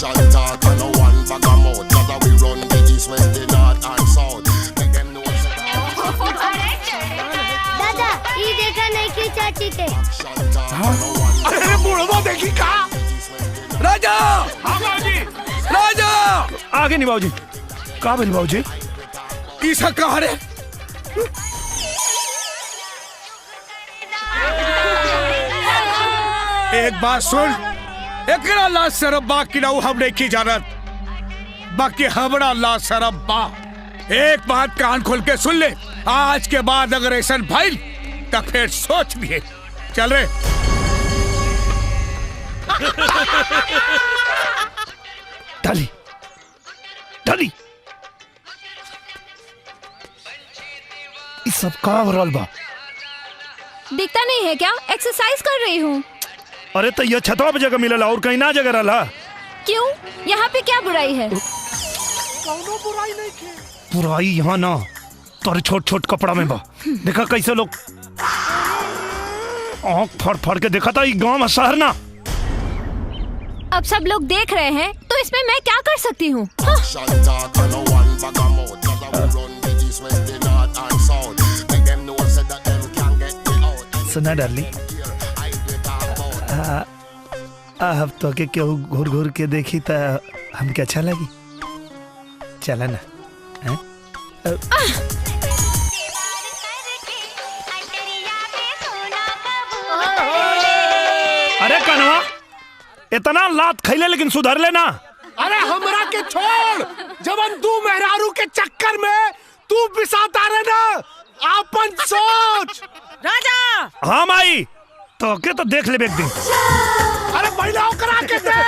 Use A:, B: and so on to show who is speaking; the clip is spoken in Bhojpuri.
A: Action talk and no one bag a mouth. 'Cause we run the east, west, the north and south. Make them know say
B: दादा ये देखा नहीं की चाची के।
C: अरे बुढ़वा देखी का
D: राजा।
C: हाँ बाबूजी।
D: राजा
E: आगे नहीं बाबूजी। का भेल बाबूजी?
D: ईसा कहाँ रे? एक बात सुन, एकरा ला शरम बा कि ना हम नहीं की जानत, बाकी हमरा ला शरम बा। एक बात कान खोल के सुन ले, आज के बाद अगर ऐसा भइल तो फिर सोच लिए। चल रे।
E: डाली डाली इस सब का हो रहल बा?
F: दिखता नहीं है क्या? एक्सरसाइज कर रही हूँ।
E: अरे तो ये छतवा पे जगह मिलल और कहीं ना जगह रहला।
F: क्यों, यहाँ पे क्या बुराई है?
C: कौनो बुराई नहीं के।
E: बुराई यहाँ ना तोरे छोट छोट कपड़ा में बा। देखा कैसे लोग आँख फड़ फड़ के देखा था। गाँव में शहर ना।
F: अब सब लोग देख रहे हैं तो इसमें मैं क्या कर सकती हूँ?
A: Action talk and no one bag a mouth. 'Cause we run the east, west, the north and south. Make them know say that them can't get me out.
E: सुना डार्लिंग, अब तो के केहू घूर घूर के देखी त हमके अच्छा लगी। चला ना। हैं? अरे कनवा, इतना लात खैले लेकिन सुधर लेना।
C: अरे हमरा के छोड़, जबन तू मेहरारू के चक्कर में तू बिसाता रहे ना आपन सोच।
G: राजा।
E: हाँ माई, तो के तो देख ले एक दिन।
C: अरे महिलाओं करा के देख।